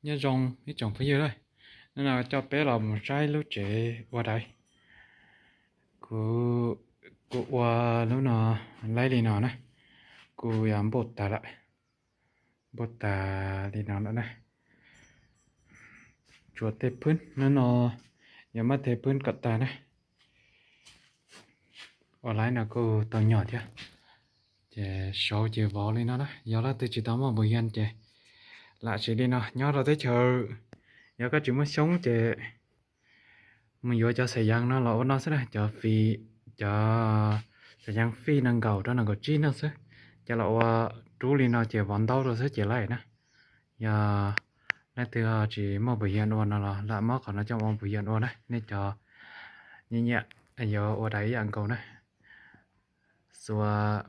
Nyob zoo ib tsoom phooj ywg, hnub no coj peb los mus saib lub tsev ua daiv. Kuv, kuv ua lub no laib li no na, kuv yuav npuj tag lawm, npuj tag li no lawm na. Tsuas tej phwb no no, yuav muab tej phwb kom tag na. Ua laib no kuj tau nyom thiab. Ces saud ces vov li no na, yog leej twg tsis tau muaj npus hias ces lam siv li no. Nyob rau teb chaws, yog koj tsis muaj xyoob ces mus yuav cov xayas yas no los ua no xwb na, cov fij, cov xayas yas fij nees nkaum rau nees nkaum tsib no xwb, ces los ua rub li no ces vov ntaub rau xwb ces laib na. Yog leej twg tsis muaj npus hias ua no los lam muab qhov no coj mus ua npus hias ua na. Nej cov nyiam nyiam yuav ua daiv ib yam nkaus na. Xuas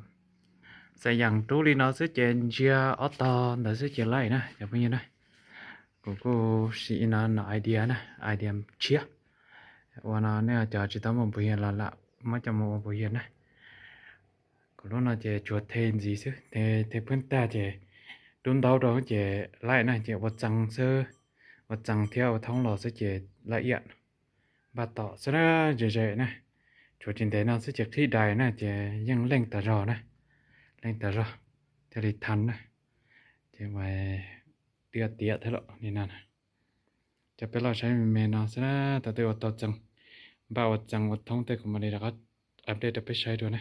xayas yas rub li no xwb ces ntsia ob tog ntawd xwb ces laib na cov phooj ywg na. Kuv kuj siv no no idea na, idea tshiab. Ua no nej cov tsis tau muaj npus hias los lam muab coj mus ua npus hias na. Kuv lub no ces tsuas the ntxiv xwb, the phwb tag ces rub ntaub rau ces laib na, ces ua txee xwb, ua txee thiab ua thoob los xwb ces laib ib yam. Npaj tom xwb na, ze ze na. Tshuav tsis ntev no xwb ces qhib dais na ces yeej leej tas zog na, leej tas zog thiaj li thas na. Ces mas tiaj tiaj thiab los li no. Coj peb los saib me me no xwb na, thaum twg ua tau txee, npaj ua txee ua thoob tej kuv mam li rov qab update rau peb saib dua na.